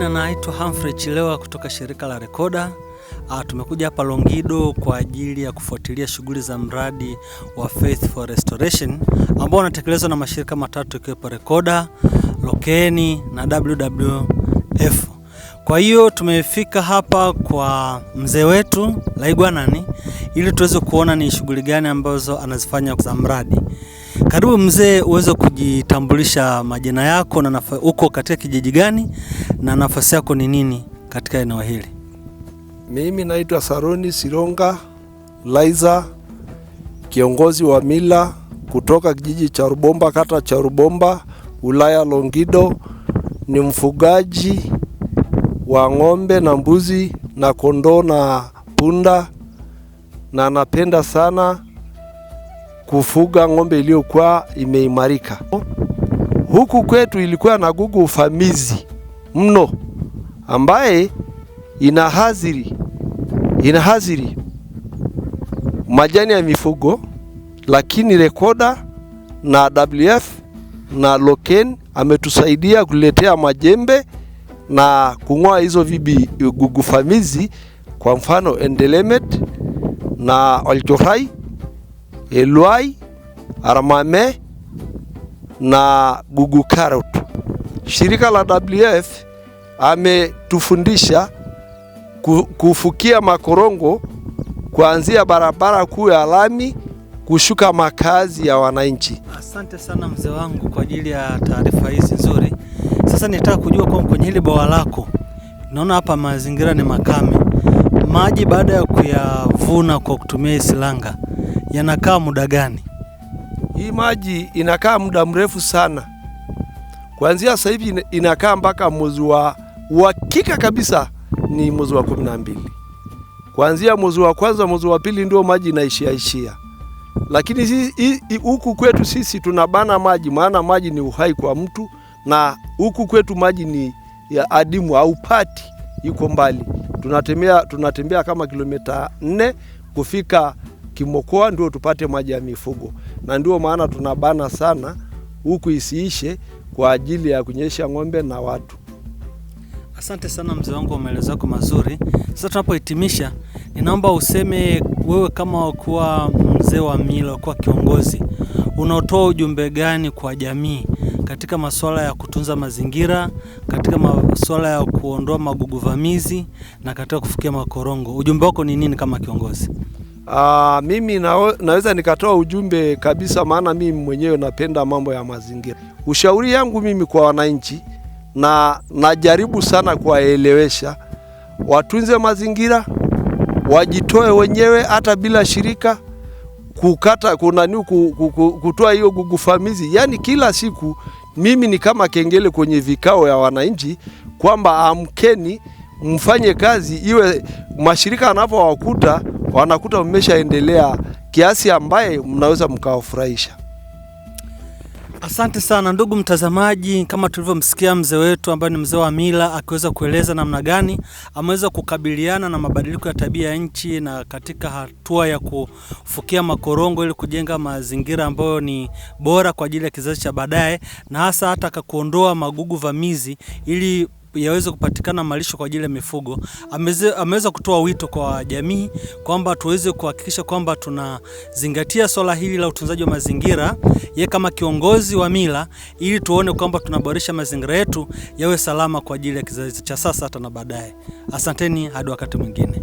Majina naitwa Humphrey Chilewa kutoka shirika la Rekoda. Tumekuja hapa Longido kwa ajili ya kufuatilia shughuli za mradi wa Faith for Restoration ambao unatekelezwa na mashirika matatu ikiwepo Rekoda, Lokeni na WWF. Kwa hiyo tumefika hapa kwa mzee wetu Laigwanani ili tuweze kuona ni shughuli gani ambazo anazifanya za mradi. Karibu mzee, uweze kujitambulisha majina yako na uko katika kijiji gani na nafasi yako ni nini katika eneo hili? Mimi naitwa Saroni Sironga Laiza, kiongozi wa mila kutoka kijiji cha Rubomba, kata cha Rubomba, wilaya Longido. Ni mfugaji wa ng'ombe na mbuzi na kondoo na punda, na napenda sana kufuga ng'ombe iliyokuwa imeimarika. Huku kwetu ilikuwa na gugu ufamizi mno ambaye inahaziri majani ya mifugo, lakini Rekoda na WF na Loken ametusaidia kuletea majembe na kung'oa hizo vibi gugu famizi, kwa mfano Endelemet na Olchorai, Elwai, Aramame na gugu carrot. Shirika la WF ametufundisha kufukia makorongo kuanzia barabara kuu ya lami kushuka makazi ya wananchi. Asante sana mzee wangu kwa ajili ya taarifa hizi nzuri. Sasa nitaka kujua kwa kwenye hili bwawa lako, naona hapa mazingira ni makame, maji baada ya kuyavuna kwa kutumia silanga yanakaa muda gani? Hii maji inakaa muda mrefu sana, kuanzia sasa hivi inakaa mpaka mwezi wa uhakika kabisa ni mwezi wa 12. Kuanzia mwezi wa kwanza, mwezi wa pili ndio maji inaishia ishia. Lakini huku kwetu sisi tunabana maji, maana maji ni uhai kwa mtu, na huku kwetu maji ni ya adimu, haupati, iko mbali. Tunatembea kama kilomita 4 kufika Kimokoa ndio tupate maji ya mifugo, na ndio maana tunabana sana huku isiishe kwa ajili ya kunyesha ng'ombe na watu. Asante sana mzee wangu kwa maelezo yako mazuri. Sasa tunapohitimisha, ninaomba useme wewe kama kuwa mzee wa mila, kuwa kiongozi, unatoa ujumbe gani kwa jamii katika masuala ya kutunza mazingira, katika masuala ya kuondoa magugu vamizi na katika kufikia makorongo? Ujumbe wako ni nini kama kiongozi? Mimi naweza nikatoa ujumbe kabisa, maana mimi mwenyewe napenda mambo ya mazingira. Ushauri yangu mimi kwa wananchi, na najaribu sana kuwaelewesha watunze mazingira, wajitoe wenyewe hata bila shirika kukata kunani kutoa hiyo gugu famizi. Yani kila siku mimi ni kama kengele kwenye vikao ya wananchi kwamba amkeni mfanye kazi, iwe mashirika yanapowakuta wanakuta mmeshaendelea kiasi ambaye mnaweza mkawafurahisha. Asante sana ndugu mtazamaji, kama tulivyomsikia mzee wetu ambaye ni mzee wa mila akiweza kueleza namna gani ameweza kukabiliana na mabadiliko ya tabia ya nchi na katika hatua ya kufukia makorongo ili kujenga mazingira ambayo ni bora kwa ajili ya kizazi cha baadaye, na hasa hata kuondoa magugu vamizi ili yaweze kupatikana malisho kwa ajili ya mifugo. Ameweza kutoa wito kwa jamii kwamba tuweze kuhakikisha kwamba tunazingatia swala hili la utunzaji wa mazingira, ye kama kiongozi wa mila, ili tuone kwamba tunaboresha mazingira yetu yawe salama kwa ajili ya kizazi cha sasa hata na baadaye. Asanteni hadi wakati mwingine.